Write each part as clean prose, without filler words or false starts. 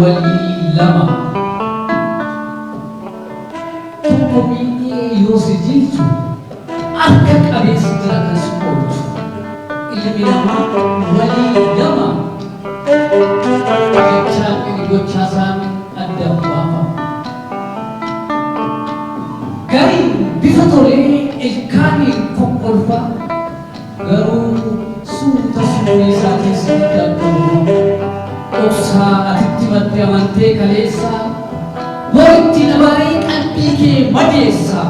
Walii lama. Tokko miidhee yoo si jiilchu, harka qabee si jira kan si oolchu. Ilmi namaa walii lama. Jechaan inni gochaa isaan adda baafama. Gariin bifa tolee ilkaaniin kokkolfa, garuu suuta summii isaa keessatti daggamu. Dhoksaa atitti himatte amantee kaleessa, bor ittiin abaaree qalbii kee madeessa.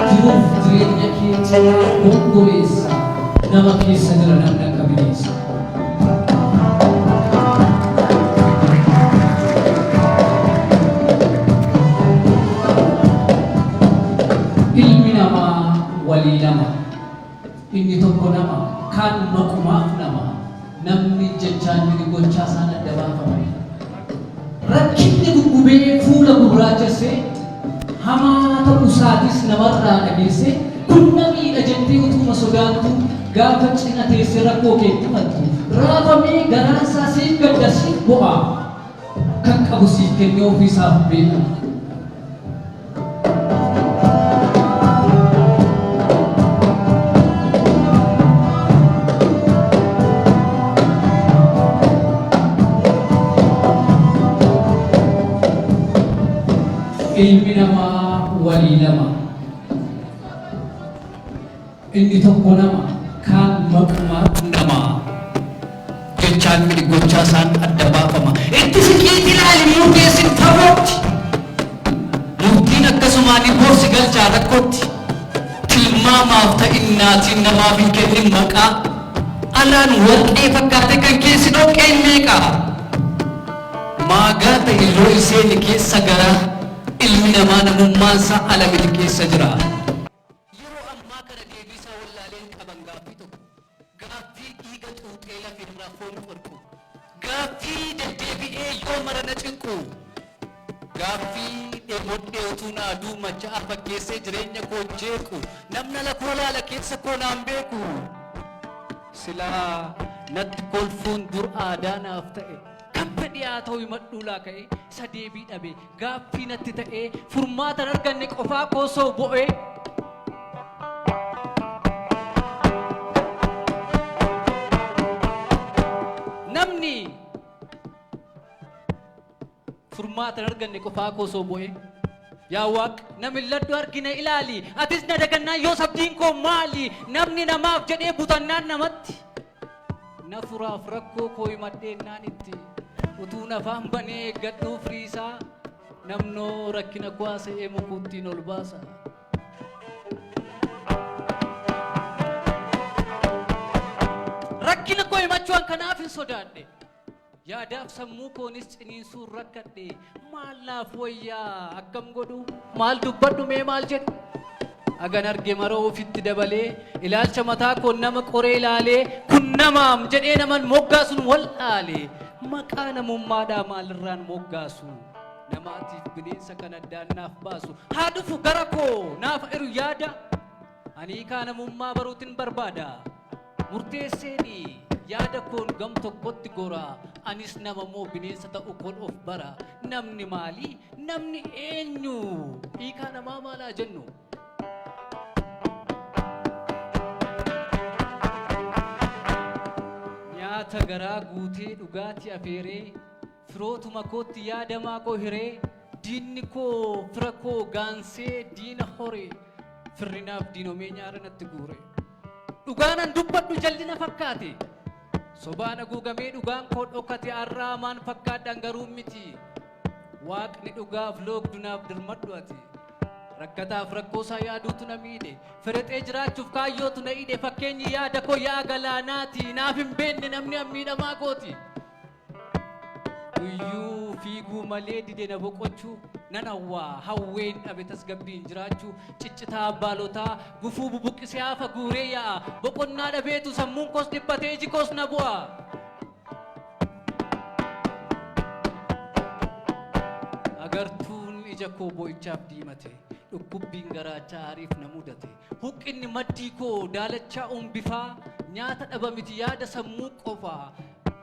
Jiruuf jireenya kee cimaa gongoleessa. Nama keessa jira namni akka bineensa. Ilmi namaa walii lama. Inni tokko nama, kaan maqumaaf nama. Namni jechaan miti gochaa isaan adda baafama. Rakkinni guggubee fuula gurraachessee, hamaa ta'uu isaatis namarraa dhageessee, kun na miidha jettee utuuma sodaattu, gaafa cina teessee rakkoo kee itti himattu, raafamee garaan isaa siif gadda siif bo'a. Kan qabu siif kennee ofiisaaf beela. Ilmi namaa walii lama. Inni tokko nama, kaan maqumaaf nama. Jechaan miti gochaa isaan adda baafama. Itti siqiiti ilaali murteessin fagootti. Murtiin akkasumaan gorsi galchaa rakkootti. Tilmaamaaf ta'innaatiin namaaf hin kennin maqaa. Alaan warqee fakkaate kan keessi dhoqqeen meeqa. Maagaa ta'e looyi seeni keessa garaa. Ilmi namaa namummaansaa ala miti keessa jira. Yeroo ammaa kana deebiisaa wallaaleen qaban gaaffii tokko. Gaaffii dhiiga xuuxee lafeerraa foon qorqu. Gaaffii deddeebi'ee yoo mara na cinqu. Gaaffii dheebodhee utuu na aduu macha'aa fakkeessee jireenya koo jeequ. Namni ala koo laala keessa koo naan beeku. Silaa natti kolfuun dur aadaa naaf ta'e. Kan fedhe haa ta'u himadhuu laa ka'e isa deebii dhabe. Gaaffii natti ta'ee furmaata hin arganne qofaa koo osoo bo'ee. Namni furmaata hin arganne qofaa koo osoo bo'ee. Yaa Waaq, na mil'adhu argina ilaali. Atis na dagannaan yoos abdiin koo maali? Namni namaaf jedhee butannaan namatti. Na furaaf rakkoo koo himadheennaan itti utuun afaan banee eeggadhuu firiisaa namnoo rakkina koo haasa'ee mukuuttiin ol baasa. Rakkina koo himachuu an kanaaf hin sodaadhe. Yaadaaf sammuu koonis ciniinsuun rakkadhe. Maal naaf wayyaa akkam godhu maal dubbadhu mee maal jedhu. Agan arge maroo ofitti dabalee ilaalcha mataa koon nama qoree ilaalee kun namaam jedhee naman moggaasun wal dhaale. Maqaa namummaadhaa maalirraan moggaasu? Namaatiif bineensa kan addaan naaf baasu. Haa dhufu gara koo naaf eru yaada. Ani hiikaa namummaa baruutin barbaada. Murteesseeni yaada koon gam tokkotti gora. Anis nama moo bineensa ta'u koon of bara. Namni maali? Namni eenyu? Hiikaa namaa maalaa jennu? Nyaata garaa guutee dhugaatii afeeree firootuma kootti yaadamaa koo hiree diinni koo fira koo gaansee diina hore firrinaaf diinomee nyaara natti guure. Dhugaanan dubbadhu jal'ina fakkaate. Sobaan haguugamee dhugaan koo dhokate har'aa maan fakkaadhaan garuu miti. Waaqni dhugaaf loogdu naaf dirmadhu ati. Rakkataaf rakkoosaa yaaduutu na miidhe. Ferexee jiraachuuf kaayyootu na hidhe. Fakkeenyi yaada koo yaa galaanaati. Naaf hin beekne namni an miidhamaa kooti. Guyyuu fiiguu malee dide na boqochuu. Nan hawwaa hawween dhabe tasgabbiin jiraachuu. Ciccitaa abbaalotaa gufuu bubuqqisee hafa guuree yaa'a. Boqonnaa dhabeetu sammuun koos dhiphatee iji koos na bu'a. Agartuun ija koo boo'ichaaf diimate. Dhukkubbiin garaachaa aariif na mudate. Huqqinni maddii koo daalachaa umbifaa. Nyaata dhaba miti yaada sammuu qofa.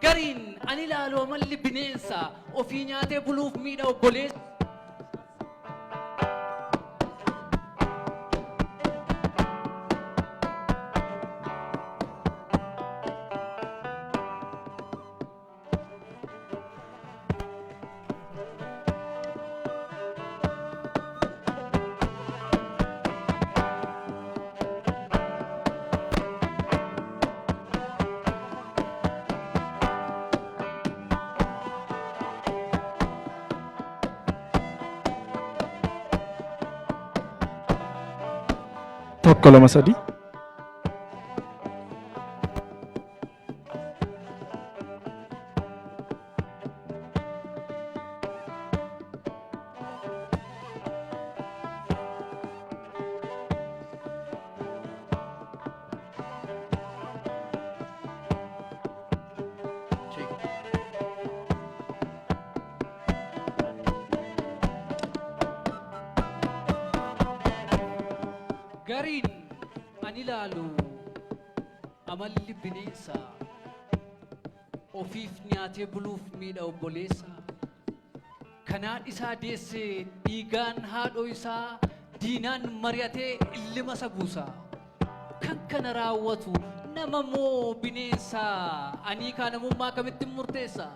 Gariin ani ilaalu amalli bineensa ofii nyaatee buluuf miidha obboleessa. Tokko lama sadii. Gariin ani ilaalu amalli bineensa ofiif nyaatee buluuf miidha obboleessa. Kanaan isaa deessee dhiigaan haadhoo isaa diinaan mari'atee illima isa buusa. Kan kana raawwatu nama moo bineensa? Anii kaanamummaa akkamittiin murteessa?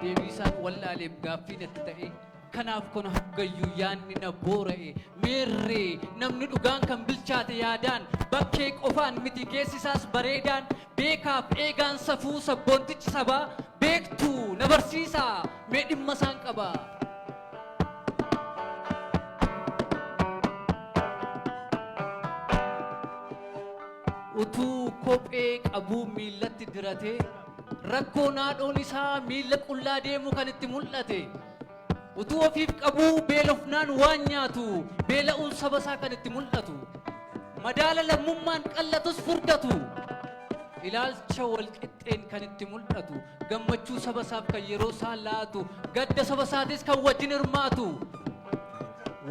Deebii isaan wallaaleef gaaffiin itti ta'e kanaaf kun haggayyuu yaadni na boora'e. Meerree namni dhugaan kan bilchaate yaadaan bakkee qofaan miti keessi isaas bareedaan beekaaf eegaan safuu sabboontichi sabaa beektuu na barsiisaa mee dhimma isaan qaba. Utuu kophee qabuu miillatti diratee rakkoo naadhoon isaa miilla qullaa deemu kan itti mul'ate. Utuu ofiif qabuu beelofnaan waan nyaatu beela'uun saba isaa kan itti mul'atu. Madaala lammummaan qallatus furdatu. Ilaalcha walqixxeen kan itti mul'atu. Gammachuu saba isaaf kan yeroo isaa laatu. Gadda saba isaatis kan wajjin hirmaatu.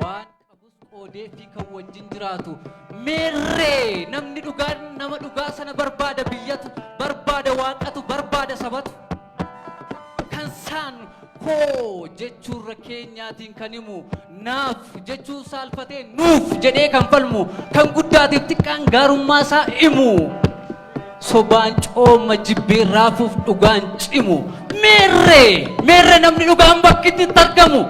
Waan qabus qoodee fi kan wajjin jiraatu. Meerree namni dhugaan nama dhugaa sana barbaada biyyatu, barbaada waaqatu, barbaada sabatu. Kan saan koo jechuurra keenyaatiin kan himu, naaf jechuun saalfatee nuuf jedhee kan falmu, kan guddaatiif xiqqaan gaarummaa isaa himu. Sobaan cooma jibbee raafuuf dhugaan cimu. Meerree meerree namni dhugaan bakkitti itti argamu.